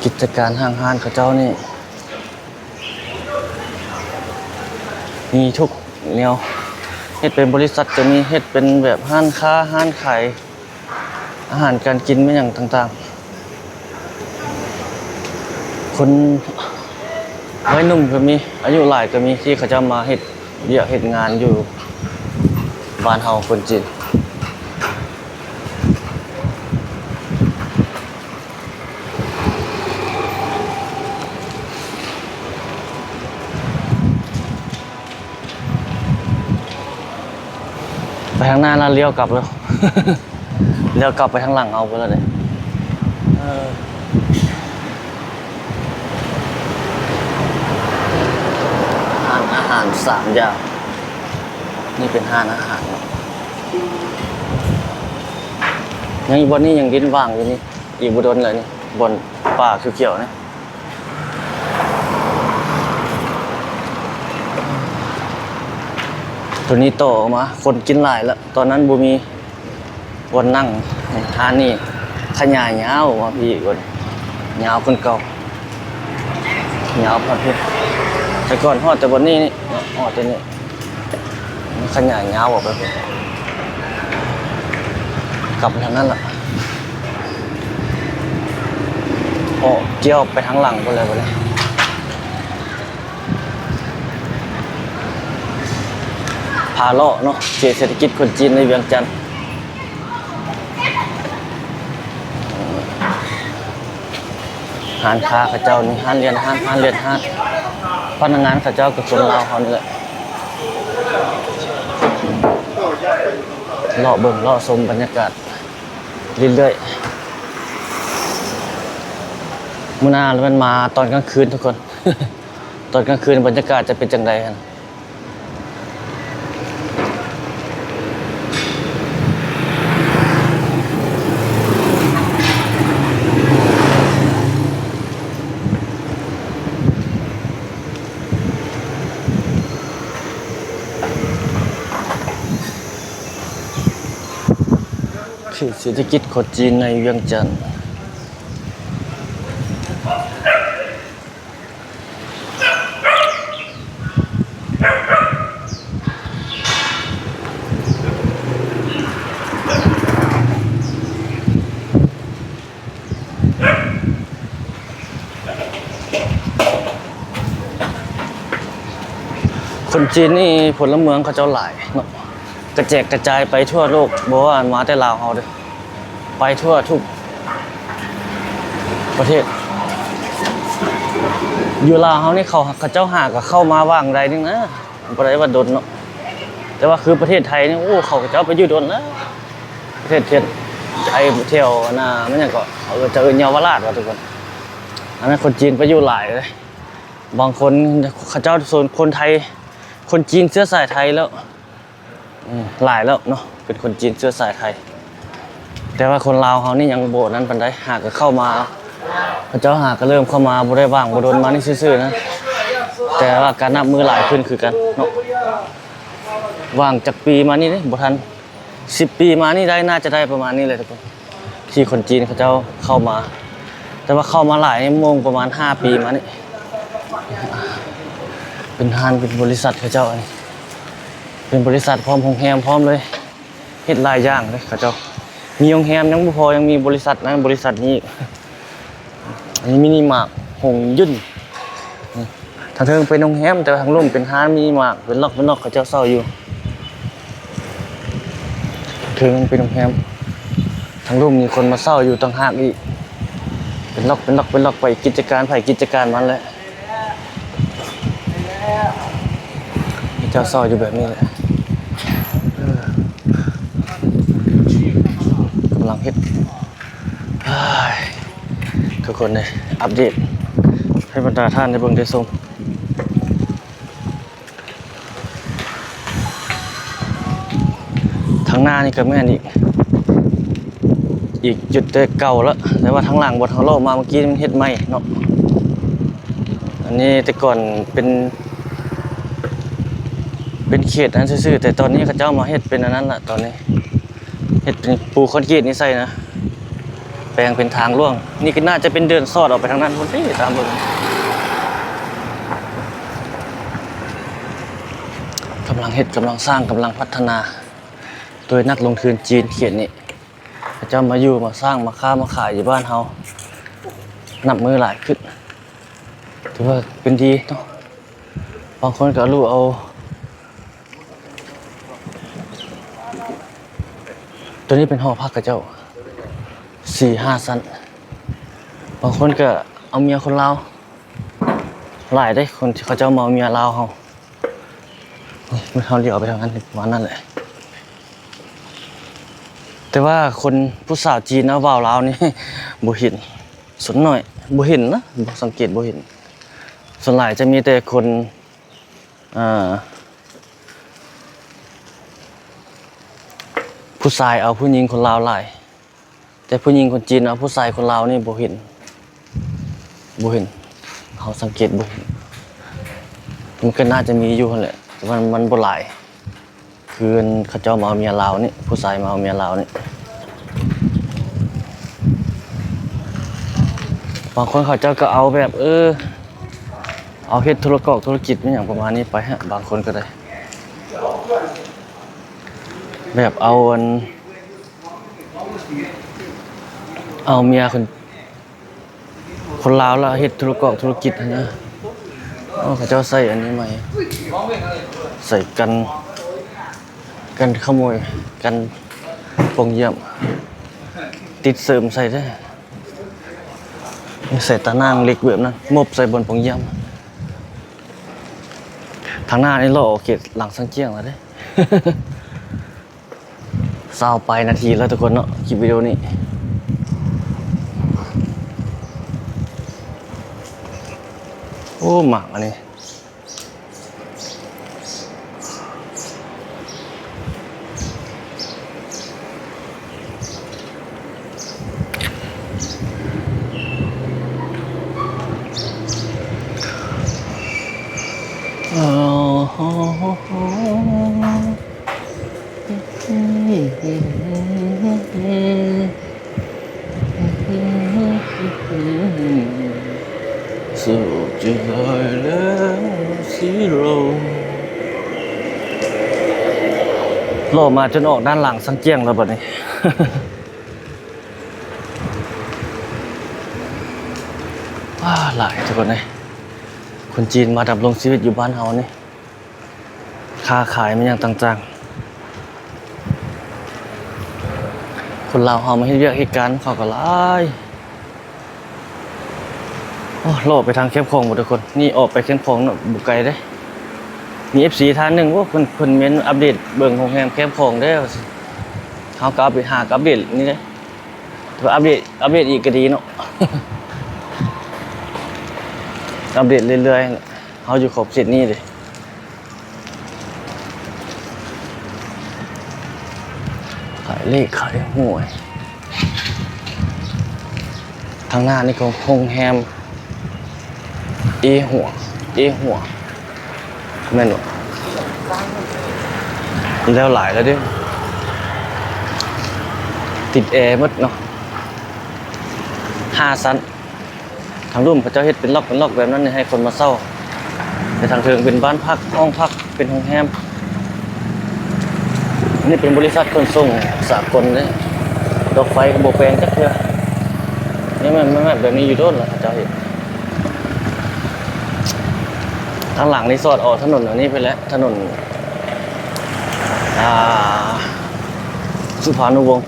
ກິດຈະການຫ້າງຮ້ານເຂົາເຈົ້ານີ້ ມີທຸກແນວ ເຮັດເປັນບໍລິສັດກໍມີ ເຮັດເປັນແບບຮ້ານຄ້າ ຮ້ານຂາຍອາຫານການກິນ ແມ່ນຫຍັງຕ່າງໆ. ຄົນໄວໜຸ່ມກໍມີ ອາຍຸຫຼາຍກໍມີ ທີ່ເຂົາເຈົ້າມາເຮັດວຽກເຮັດງານຢູ່ບ້ານເຮົາຄົນຈີນ. ໄປທາງໜ້າແລ້ວລ້ຽວກັບແລ້ວ ລ້ຽວກັບໄປທາງຫຼັງເຮົາພຸ້ນແລ້ວເດ້. ເອີ ຮ້ານອາຫານສາມຢ່າງ ນີ້ເປັນຮ້ານອາຫານເນາະ. ຍັງຢູ່ບ່ອນນີ້ ຍັງດິນຫວ່າງຢູ່ນີ້ ອີກບໍ່ດົນແລ້ວນີ້ ບ່ອນປ່າຂຽວໆນີ້. ໂຕນີ້ຕໍ່ອອກມາ ຄົນກິນຫຼາຍລະ ຕອນນັ້ນບໍ່ມີບ່ອນນັ່ງ. ຮ້ານນີ້ຂະຫຍາຍຍາວມາພີ້ອີກ ຍາວຂຶ້ນເກົ່າ ຍາວພອດພີ້. ແຕ່ກ່ອນຮອດແຕ່ບ່ອນນີ້ ຮອດແຕ່ນີ້ ມັນຂະຫຍາຍຍາວອອກໄປພຸ້ນ ກັບໄປທາງນັ້ນລະ ອອກ ກ່ຽວໄປທາງຫຼັງພຸ້ນແລ້ວບັດນີ້. ພາເລາະເນາະ ເຂດເສດຖະກິດຄົນຈີນໃນວຽງຈັນ. ຮ້ານຄ້າເຂົາເຈົ້ານີ້ ຮ້ານລຽນຮ້ານ ຮ້ານລຽນຮ້ານ ພະນັກງານເຂົາເຈົ້າກໍຄົນລາວເຮົານີ້ແຫຼະ. ເລາະເບິ່ງເລາະຊົມບັນຍາກາດເລື້ອຍໆ. ມື້ໜ້າແມ່ນມາຕອນກາງຄືນທຸກຄົນ ຕອນກາງຄືນບັນຍາກາດຈະເປັນຈັ່ງໃດຫັ້ນ. ເຂດເສດຖະກິດຄົນຈີນໃນວຽງຈັນ. ຄົນຈີນນີ້ພົນລະເມືອງເຂົາເຈົ້າຫຼາຍເນາະ ກະແຈກກະຈາຍໄປທົ່ວໂລກ ບໍ່ວ່າມາແຕ່ລາວເຮົາເດີ້ ໄປທົ່ວທຸກປະເທດ. ຢູ່ລາວເຮົານີ້ ເຂົາ ເຂົາເຈົ້າຫາກໍເຂົ້າມາຫວ່າງໄດໜຶ່ງນະ ບໍ່ໄດ້ວ່າດົນເນາະ ແຕ່ວ່າຄືປະເທດໄທນີ້ ໂອ້ ເຂົາເຈົ້າໄປຢູ່ດົນແລ້ວ ປະເທດ ເທດໄທ ແຖວອັນນ່າ ແມ່ນຫຍັງເກາະ ເຂົາເຈົ້າເອີ້ນເຍົາວະລາດວ່າທຸກຄົນ ອັນນັ້ນຄົນຈີນໄປຢູ່ຫຼາຍເລີຍ ບາງຄົນເຂົາເຈົ້າໂຊນຄົນໄທ ຄົນຈີນເຊື້ອສາຍໄທແລ້ວ ອືມ ຫຼາຍແລ້ວເນາະ ເປັນຄົນຈີນເຊື້ອສາຍໄທ ແຕ່ວ່າຄົນລາວເຮົານີ້ຍັງບໍ່ນັ້ນປານໃດ ຫາກໍເຂົ້າມາ ເຂົາເຈົ້າຫາກໍເລີ່ມເຂົ້າມາ ບໍ່ໄດ້ວ່າງບໍ່ດົນມານີ້ຊື່ໆນະ ແຕ່ວ່າການນັບມື້ຫຼາຍຂຶ້ນຄືກັນເນາະ. ວ່າງຈັກປີມານີ້ເດ້ ບໍ່ທັນ ສິບປີມານີ້ໄດ້ ໜ້າຈະໄດ້ປະມານນີ້ແຫຼະທຸກຄົນ ທີ່ຄົນຈີນເຂົາເຈົ້າເຂົ້າມາ. ແຕ່ວ່າເຂົ້າມາຫຼາຍນີ້ໂມງປະມານຫ້າປີມານີ້ ເປັນຮ້ານ ເປັນບໍລິສັດເຂົາເຈົ້າ ອັນນີ້ເປັນບໍລິສັດພ້ອມໂຮງແຮມພ້ອມເລີຍ. ເຮັດຫຼາຍຢ່າງເດ້ເຂົາເຈົ້າ ມີໂຮງແຮມຍັງບໍ່ພໍ ຍັງມີບໍລິສັດນັ້ນບໍລິສັດນີ້ອີກ. ອັນນີ້ມິນິມາດ ຫົງຍຸນ ທາງເທິງເປັນໂຮງແຮມ ແຕ່ວ່າທາງລຸ່ມເປັນຮ້ານມິນິມາດ ເປັນລັອກເປັນລັອກ ເຂົາເຈົ້າເຊົ່າຢູ່. ເທິງເປັນໂຮງແຮມ ທາງລຸ່ມມີຄົນມາເຊົ່າຢູ່ຕ່າງຫາກອີກ ເປັນລັອກເປັນລັອກເປັນລັອກ ໄປກິດຈະການໃຜກິດຈະການມັນແຫຼະ. ເຈົ້າເຊົ່າຢູ່ແບບນີ້ແຫຼະ ກຳລັງເຮັດ. ທຸກຄົນເອີຍ ອັບເດດໃຫ້ບັນດາທ່ານໄດ້ເບິ່ງໄດ້ຊົມ. ທາງໜ້ານີ້ກໍແມ່ນອີກ ອີກຈຸດແຕ່ເກົ່າລະ ແຕ່ວ່າທາງຫຼັງບ່ອນເຮົາເລາະມາເມື່ອກີ້ມັນເຮັດໃໝ່ເນາະ. ອັນນີ້ແຕ່ກ່ອນເປັນ ເປັນເຂດອັນຊື່ໆ ແຕ່ຕອນນີ້ເຂົາເຈົ້າມາເຮັດເປັນອັນນັ້ນລະ ຕອນນີ້ເຮັດເປັນປູຄອນກຣີດນີ້ໃສ່ນະ ແປງເປັນທາງຫຼວງ. ນີ້ກໍໜ້າຈະເປັນເດີ່ນສອດອອກໄປທາງນັ້ນພຸ້ນຕິ ຕາມເບິ່ງ ກຳລັງເຮັດ ກຳລັງສ້າງ ກຳລັງພັດທະນາ ໂດຍນັກລົງທຶນຈີນເຂດນີ້ ເຂົາເຈົ້າມາຢູ່ມາສ້າງມາຄ້າມາຂາຍຢູ່ບ້ານເຮົາ ນັບມື້ຫຼາຍຂຶ້ນ ຖືວ່າເປັນດີເນາະ. ບາງຄົນກໍເອົາ ເອົາ ຕົວນີ້ເປັນຫໍພັກເຂົາເຈົ້າ ສີ່ຫ້າຊັ້ນ. ບາງຄົນກໍເອົາເມຍຄົນລາວ ຫຼາຍເດ້ ຄົນທີ່ເຂົາເຈົ້າມາເອົາເມຍລາວເຮົາ. ເຮົາຫຼຽວໄປທາງນັ້ນ ປະມານນັ້ນແຫຼະ. ແຕ່ວ່າຄົນ ຜູ້ສາວຈີນເອົາບ່າວລາວນີ້ ບໍ່ເຫັນ ສ່ວນໜ້ອຍ ບໍ່ເຫັນນະ ບໍ່ ສັງເກດບໍ່ເຫັນ. ສ່ວນຫຼາຍຈະມີແຕ່ຄົນ ອ່າ ຜູ້ຊາຍເອົາຜູ້ຍິງຄົນລາວຫຼາຍ ແຕ່ຜູ້ຍິງຄົນຈີນເອົາຜູ້ຊາຍຄົນລາວນີ້ບໍ່ເຫັນ ບໍ່ເຫັນ ເຮົາສັງເກດບໍ່ເຫັນ. ມັນກໍໜ້າຈະມີຢູ່ຫັ້ນແຫຼະ ແຕ່ວ່າມັນບໍ່ຫຼາຍ ຄືເຂົາເຈົ້າມາເອົາເມຍລາວນີ້ ຜູ້ຊາຍມາເອົາເມຍລາວນີ້. ບາງຄົນເຂົາເຈົ້າກໍເອົາແບບ ເອີ ເອົາເຮັດທຸລະກອກທຸລະກິດອີ່ຫຍັງປະມານນີ້ໄປຮະ ບາງຄົນກໍໄດ້ ແບບເອົາອັນ ເອົາເມຍຄົນ ຄົນລາວລະເຮັດທຸລະກອກທຸລະກິດຫັ້ນນະ. ເຂົາເຈົ້າໃສ່ອັນນີ້ໃໝ່ ໃສ່ກັນ ກັນຂະໂມຍ ກັນປ່ອງຢ້ຽມ ຕິດເສີມໃສ່ເດ້ ໃສ່ຕາໜ່າງເຫຼັກແບບນັ້ນ ໝົບໃສ່ບ່ອນປ່ອງຢ້ຽມ. ທາງໜ້ານີ້ເລາະເຂດຫຼັງຊາງຈຽງແລ້ວເດ້. ຊາວປາຍນາທີແລ້ວທຸກຄົນເນາະ ຄລິບວິດີໂອນີ້. ໂອ້ ໝາກອັນນີ້ ເລາະມາຈົນອອກດ້ານຫຼັງຊາງຈຽງແລ້ວບັດນີ້. ວ້າ ຫຼາຍທຸກຄົນເອີຍ ຄົນຈີນມາດຳລົງຊີວິດຢູ່ບ້ານເຮົານີ້ ຄ້າຂາຍແມ່ນຫຍັງຕ່າງໆ ຄົນລາວເຮົາມາເຮັດວຽກເຮັດການເຂົາກໍຫຼາຍ. ໂອ້ ເລາະໄປທາງແຄມຂອງໝົດທຸກຄົນ ນີ້ອອກໄປແຄມຂອງເນາະ ບໍ່ໄກເດ້. ມີເອັຟຊີທ່ານໜຶ່ງ ໂອ້ ເພິ່ນ ເພິ່ນເມັ້ນອັບເດດເບິ່ງໂຮງແຮມແຄມຂອງເດ້ ວ່າຊັ້ນ ເຮົາກໍອັບເດດ ຫາກໍອັບເດດນີ້ເດ້. ແຕ່ວ່າອັບເດດ ອັບເດດອີກກໍດີເນາະ ອັບເດດເລື້ອຍໆ ເຮົາຢູ່ຂອບເຂດນີ້ເດ້ ຂາຍເລກຂາຍຫວຍ. ທາງໜ້ານີ້ກໍໂຮງແຮມເອຫົວ ເອຫົວ ແມ່ນບໍ່? ແລ້ວຫຼາຍແລ້ວເດ້ ຕິດແອໝົດເນາະ ຫ້າຊັ້ນ. ທາງລຸ່ມເຂົາເຈົ້າເຮັດເປັນລັອກເປັນລັອກແບບນັ້ນນີ້ ໃຫ້ຄົນມາເຊົ່າ ແຕ່ທາງເທິງເປັນບ້ານພັກ ຫ້ອງພັກ ເປັນໂຮງແຮມ. ອັນນີ້ເປັນບໍລິສັດຂົນສົ່ງສາກົນເດ້ ດອກໄຟກໍບໍ່ແປງຈັກເທື່ອ. ນີ້ແມ່ນ ແມ່ນແບບນີ້ຢູ່ດົນລະ ເຂົາເຈົ້າເຮັດ. ທາງຫຼັງນີ້ສອດອອກຖະໜົນອັນນີ້ໄປແລ້ວ ຖະໜົນ ອ່າ ສຸພານຸວົງ.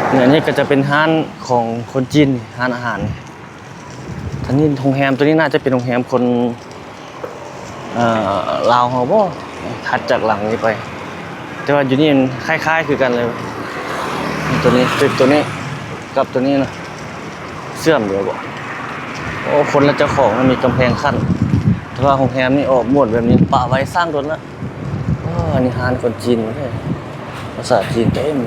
ອັນນີ້ກໍຈະເປັນຮ້ານຂອງຄົນຈີນ ຮ້ານອາຫານ. ອັນນີ້ໂຮງແຮມ ຕົວນີ້ໜ້າຈະເປັນໂຮງແຮມຄົນ ເອີ ລາວເຮົາບໍ ຖັດຈາກຫຼັງນີ້ໄປ. ແຕ່ວ່າຢູ່ນີ້ມັນຄ້າຍໆຄືກັນເລີຍ ຕົວນີ້ ຕຶກຕົວນີ້ກັບຕົວນີ້ນະ ເຊື່ອມຢູ່ບໍ? ໂອ້ ຄົນລະເຈົ້າຂອງ ມັນມີກຳແພງຂັ້ນ ແຕ່ວ່າໂຮງແຮມນີ້ອອກໝົດແບບນີ້ ປະໄວ້ສ້າງດົນລະ. ໂອ້ ອັນນີ້ຮ້ານຄົນຈີນເດ້ ພາສາຈີນເຕັມ.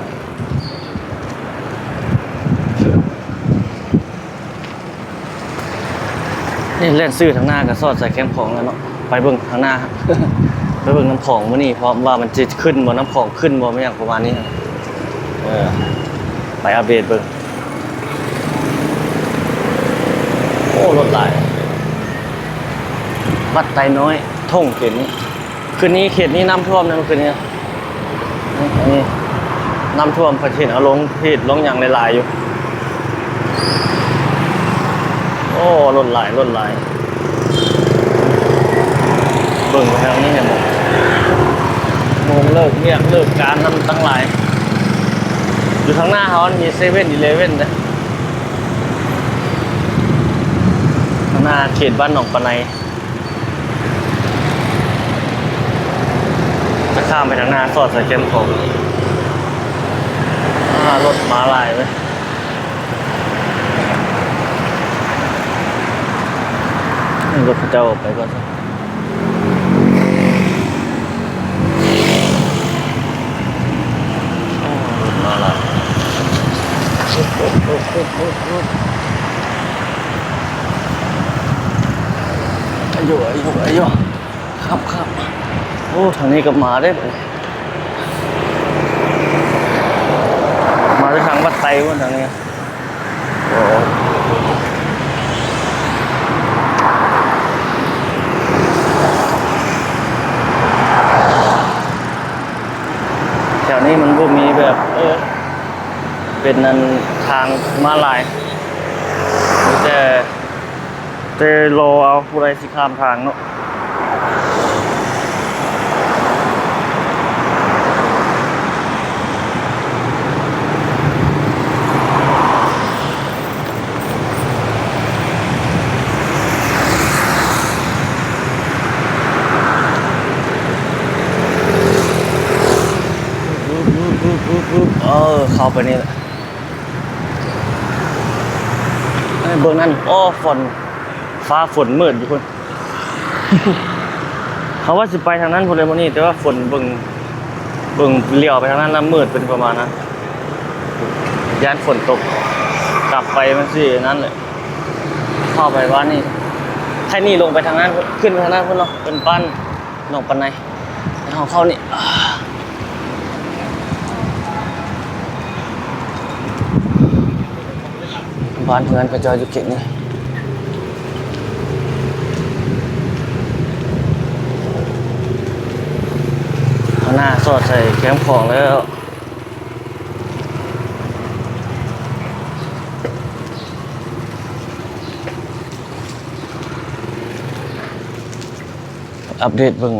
ນີ້ແລ່ນຊື່ທາງໜ້າກໍສອດໃສ່ແຄມຂອງແລ້ວເນາະ. ໄປເບິ່ງທາງໜ້າ ໄປເບິ່ງນ້ຳຂອງມື້ນີ້ ເພາະວ່າມັນຊິຂຶ້ນບໍ່ ນ້ຳຂອງຂຶ້ນບໍ່ ແມ່ນຫຍັງປະມານນີ້. ເອີ ໄປອັບເດດເບິ່ງ. ໂອ້ ລົດຫຼາຍ ວັດໄຕນ້ອຍ ທົ່ງເຂດນີ້. ຄືນນີ້ເຂດນີ້ນ້ຳຖ້ວມນະ ຄືນນີ້ ນີ້ນ້ຳຖ້ວມ ຂ້ອຍເຫັນເອົາລົງເພຈລົງຫຍັງຫຼາຍໆຢູ່. ໂອ້ ລົດຫຼາຍ ລົດຫຼາຍ. ເບິ່ງໄປທາງນີ້ເຫັນບໍ່ ໂມງເລີກວຽກເລີກການນຳຕັ້ງຫຼາຍ. ຢູ່ທາງໜ້າເຮົາມັນມີເຊເວັ່ນອີເລເວັ່ນເດ້ ທາງໜ້າເຂດບ້ານໜອງປາໄນ. ຈະຂ້າມໄປທາງໜ້າ ສອດໃສ່ແຄມຂອງ. ອ່າ ລົດມາຫຼາຍເວີຍ ໃຫ້ລົດເຂົາເຈົ້າອອກໄປກ່ອນຊະ. ໂອ້ ລົດມາຫຼາຍ ອາຍຸ ອາຍຸ ອາຍຸ ຄັບ ຄັບ. ໂອ້ ທາງນີ້ກໍມາເດ້ ມາແຕ່ທາງວັດໄຕພຸ້ນ ທາງນີ້. ໂອ້ ແຖວນີ້ມັນບໍ່ມີແບບ ເອີ ເປັນອັນທາງມ້າລາຍ ມີແຕ່ ແຕ່ລໍເອົາຜູ້ໃດຊິຂ້າມທາງເນາະ. ເອີ ເຂົ້າໄປນີ້ແຫຼະ. ເບິ່ງນັ້ນ ໂອ້ ຝົນ ຟ້າຝົນມືດຢູ່ພຸ້ນ. ເຮົາວ່າຊິໄປທາງນັ້ນພຸ້ນເລີຍມື້ນີ້ ແຕ່ວ່າຝົນ ເບິ່ງ ເບິ່ງຫຼຽວໄປທາງນັ້ນລະມືດເປັນປະມານນັ້ນ. ຢ້ານຝົນຕົກ ກັບໄປມັນຊິນັ້ນແຫຼະ. ເຂົ້າໄປບ້ານນີ້ ໃຫ້ໜີລົງໄປທາງນັ້ນ ຂຶ້ນໄປທາງນັ້ນພຸ້ນເນາະ ເປັນບ້ານໜອງປາໄນ. ເຮົາເຂົ້ານີ້ ບ້ານເຮືອນເຂົາເຈົ້າຢູ່ເຂດນີ້. ເອົາໜ້າສອດໃສ່ແຄມຂອງແລ້ວ. ອັບເດດເບິ່ງ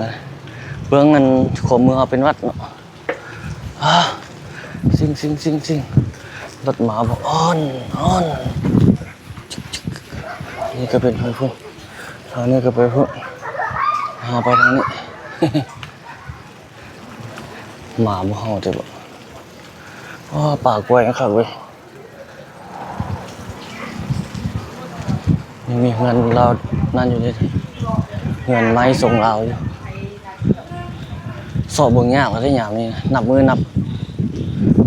ເບິ່ງອັນ ຂອງເມືອງເຮົາເປັນຫວັດເນາະ. ອາ ຊິງ ຊິງ ຊິງ ຊິງ ລົດມາບໍ່ ອອນ ອອນ. ນີ້ກໍເປັນໄປພຸ້ນ ທາງນີ້ກໍໄປພຸ້ນ ເຮົາໄປທາງນີ້. ໝາບໍ່ເຫົ່າແທ້ບໍ? ອ້າ ປ່າກ້ວຍຄັກເວີຍ. ຍັງມີເຮືອນລາວນັ້ນຢູ່ເດ້ ເຮືອນໄມ້ຊົງລາວຢູ່. ຊອກເບິ່ງຍາກແລ້ວເດ້ຍາມນີ້ນະ ນັບມື້ນັບ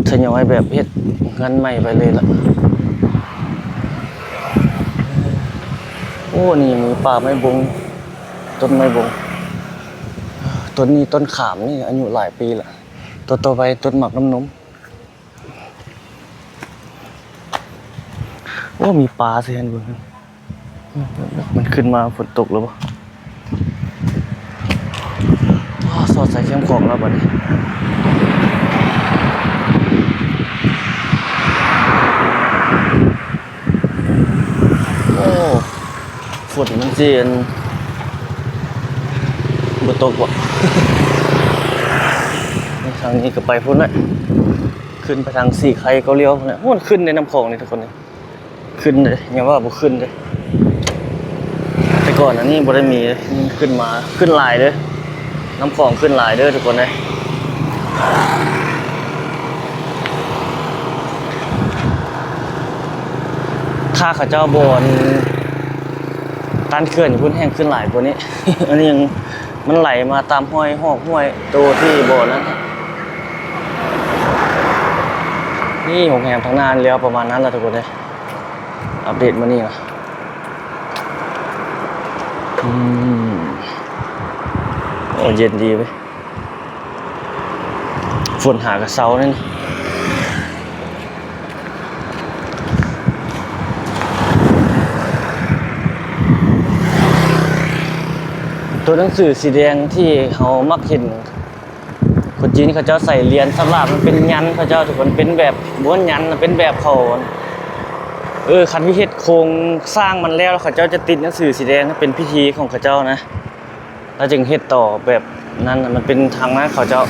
ທະຍອຍແບບເຮັດເຮືອນໃໝ່ໄປເລີຍລະ. ໂອ້ ນີ້ມີປ່າໄມ້ບົງ ຕົ້ນໄມ້ບົງ ຕົ້ນນີ້ຕົ້ນຂາມນີ້ອາຍຸຫຼາຍປີລະ. ຕໍ່ ຕໍ່ໄປຕົ້ນໝາກນ້ຳນົມ. ໂອ້ ມີປາໃສ່ຫັ້ນເບິ່ງ. ມັນຂຶ້ນມາ ຝົນຕົກແລ້ວບໍ່? ອໍ ສອດໃສ່ແຄມຂອງແລ້ວບັດນີ້. ໂອ້ ຝົນມັນຊິ ອັນ ບໍ່ຕົກບໍ່? ທາງນີ້ກໍໄປພຸ້ນແຫຼະ ຂຶ້ນໄປທາງສີໄຄ ເກົາຫຼຽວພຸ້ນແຫຼະ. ໂອ້ ມັນຂຶ້ນໃນນ້ຳຂອງນີ້ທຸກຄົນ. ຂຶ້ນເດ້ ຢ່າວ່າບໍ່ຂຶ້ນເດ້. ແຕ່ກ່ອນອັນນີ້ບໍ່ໄດ້ມີ ຂຶ້ນມາ ຂຶ້ນຫຼາຍເດ້. ນ້ຳຂອງຂຶ້ນຫຼາຍເດີທຸກຄົນເອີຍ. ຖ້າເຂົາເຈົ້າບໍ່ ອັນ ຕັນເຂື່ອນຢູ່ພຸ້ນແຮ່ງຂຶ້ນຫຼາຍກວ່ານີ້. ອັນນີ້ຍັງ ມັນໄຫຼມາຕາມຫ້ວຍ ຮອກຫ້ວຍໂຕທີ່ບໍ່ນັ້ນ. ນີ້ໂຮງແຮມທາງໜ້າແລ້ວປະມານນັ້ນລະທຸກຄົນເອີຍ. ອັບເດດມື້ນີ້ນະ. ອືມ ໂອ້ ເຢັນດີເວີຍ. ຝົນຫາກະເຊົານີ້ນະ. ໂຕໜັງສືສີແດງທີ່ເຮົາມັກເຫັນ ຄົນຈີນເຂົາເຈົ້າໃສ່ລຽນສະຫຼາກ ມັນເປັນຍັນເຂົາເຈົ້າທຸກຄົນ ເປັນແບບ ບໍ່ແມ່ນຍັນນະ ເປັນແບບເຂົາ ເອີ ຄັນທີ່ເຮັດໂຄງສ້າງມັນແລ້ວ ເຂົາເຈົ້າຈະຕິດໜັງສືສີແດງ ເປັນພິທີຂອງເຂົາເຈົ້ານະ ແລ້ວຈຶ່ງເຮັດຕໍ່ແບບນັ້ນນະ. ມັນເປັນທາງນັ້ນ ເຂົາເຈົ້າ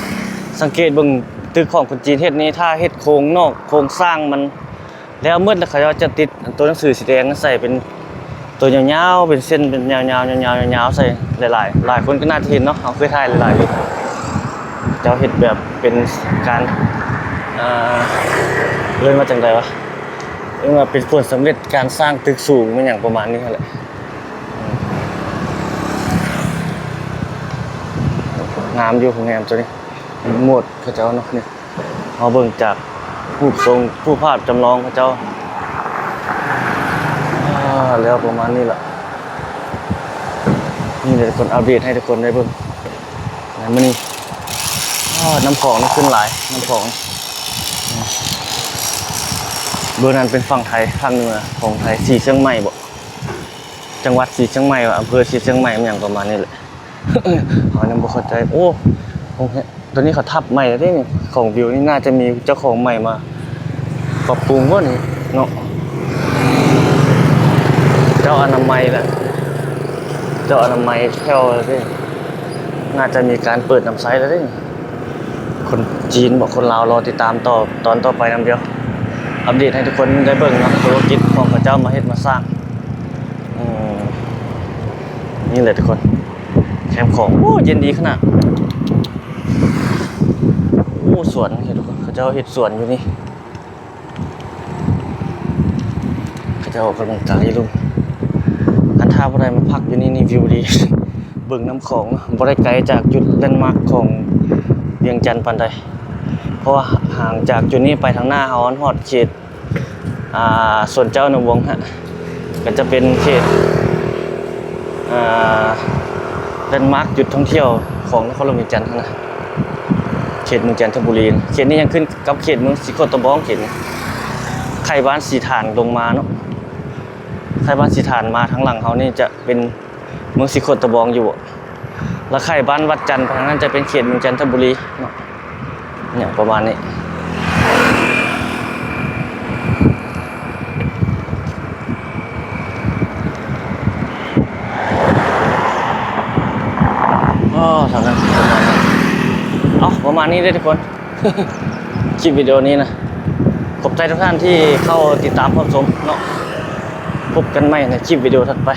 ສັງເກດເບິ່ງຕຶກຂອງຄົນຈີນເຮັດນີ້ ຖ້າເຮັດໂຄງນອກໂຄງສ້າງມັນ ແລ້ວໝົດແລ້ວ ເຂົາເຈົ້າຈະຕິດໂຕໜັງສືສີແດງໃສ່ເປັນໂຕຍາວໆ ເປັນເສັ້ນເປັນຍາວໆ ຍາວໆ ຍາວໆ ໃສ່ຫຼາຍໆ. ຫຼາຍຄົນກໍໜ້າຈະເຫັນເນາະ ເຮົາເຄີຍຖ່າຍຫຼາຍໆຢູ່. ເຈົ້າເຮັດແບບເປັນການ ເອີ ເອີ້ນວ່າຈັ່ງໃດວະ ເອີ້ນວ່າເປັນຜົນສຳເລັດການສ້າງຕຶກສູງ ແມ່ນຫຍັງປະມານນີ້ຫັ້ນແຫຼະ. ງາມຢູ່ໂຮງແຮມໂຕນີ້ ໂມດເຂົາເຈົ້າເນາະນີ້. ເຮົາເບິ່ງຈາກຮູບຊົງ ຮູບພາບຈຳລອງເຂົາເຈົ້າ. ອາ ແລ້ວປະມານນີ້ລະ. ນີ້ແຫຼະທຸກຄົນ ອັບເດດໃຫ້ທຸກຄົນໄດ້ເບິ່ງໃນມື້ນີ້. ອາ ນ້ຳຂອງນີ້ຂຶ້ນຫຼາຍ ນ້ຳຂອງ. ເບື້ອງນັ້ນເປັນຝັ່ງໄທ ພາກເໜືອຂອງໄທ ສີຊຽງໃໝ່ບໍ ຈັງຫວັດສີຊຽງໃໝ່ ອຳເພີສີຊຽງໃໝ່ ຫຍັງປະມານນີ້ແຫຼະ. ເຮົາຍັງບໍ່ເຂົ້າໃຈ. ໂອ້ ໂອເຄ ຕອນນີ້ເຂົາທັບໃໝ່ແລ້ວເດ້ນີ້. ຂອງວິວນີ້ໜ້າຈະມີເຈົ້າຂອງໃໝ່ມາປັບປຸງບໍ່ນີ້ເນາະ. ເຈົ້າອະນາໄມລະ ເຈົ້າອະນາໄມແຖວເດ້ ໜ້າຈະມີການເປີດນຳໃຊ້ແລ້ວເດ້ນີ້. ຄົນຈີນບໍ ຄົນລາວ ລໍຕິດຕາມຕໍ່ຕອນຕໍ່ໄປນຳດຽວ. ອັບເດດໃຫ້ທຸກຄົນໄດ້ເບິ່ງເນາະ ທຸລະກິດຂອງເຂົາເຈົ້າມາເຮັດມາສ້າງ. ອືມ ນີ້ແຫຼະທຸກຄົນ ແຄມຂອງ. ໂອ້ ເຢັນດີຂະໜາດ. ໂອ້ ສວນເຫັນທຸກຄົນ ເຂົາເຈົ້າເຮັດສວນຢູ່ນີ້ ເຂົາເຈົ້າອອກກຳລັງກາຍຢູ່ລຸ່ມ. ຄັນຖ້າຜູ້ໃດມາພັກຢູ່ນີ້ນີ້ ວິວດີ ເບິ່ງນ້ຳຂອງເນາະ. ບໍ່ໄດ້ໄກຈາກຈຸດແລນມາກຂອງວຽງຈັນປານໃດ ເພາະວ່າຫ່າງຈາກຈຸດນີ້ໄປທາງໜ້າເຮົາຮອດເຂດ ອ່າ ສວນເຈົ້າອະນຸວົງຫັ້ນ ກໍຈະເປັນເຂດ ອ່າ ແລນມາກຈຸດທ່ອງທ່ຽວຂອງນະຄອນຫຼວງວຽງຈັນຫັ້ນນະ ເຂດເມືອງຈັນທະບູລີ. ເຂດນີ້ຍັງຂຶ້ນກັບເຂດເມືອງສີໂຄດຕະບອງ ເຂດນີ້ ໄຂ່ບ້ານສີຖານລົງມາເນາະ. ໄຂ່ບ້ານສີຖານມາທາງຫຼັງເຮົານີ້ຈະເປັນເມືອງສີໂຄດຕະບອງຢູ່ ແລ້ວໄຂ່ບ້ານວັດຈັນໄປທາງນັ້ນຈະເປັນເຂດເມືອງຈັນທະບູລີເນາະ. ຫຍັງປະມານນີ້. ອໍ ທາງນັ້ນປະມານນັ້ນ. ເອົາ ປະມານນີ້ເດີທຸກຄົນ ຄລິບວິດີໂອນີ້ນະ. ຂອບໃຈທຸກທ່ານທີ່ເຂົ້າຕິດຕາມຮັບຊົມເນາະ. ພົບກັນໃໝ່ໃນຄລິບວິດີໂອຖັດໄປ.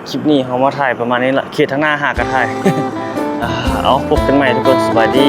ຄລິບນີ້ເຮົາມາຖ່າຍປະມານນີ້ລະ ເຂດທາງໜ້າຫາກະຖ່າຍ. ເອົາ ພົບກັນໃໝ່ທຸກຄົນ ສະບາຍດີ.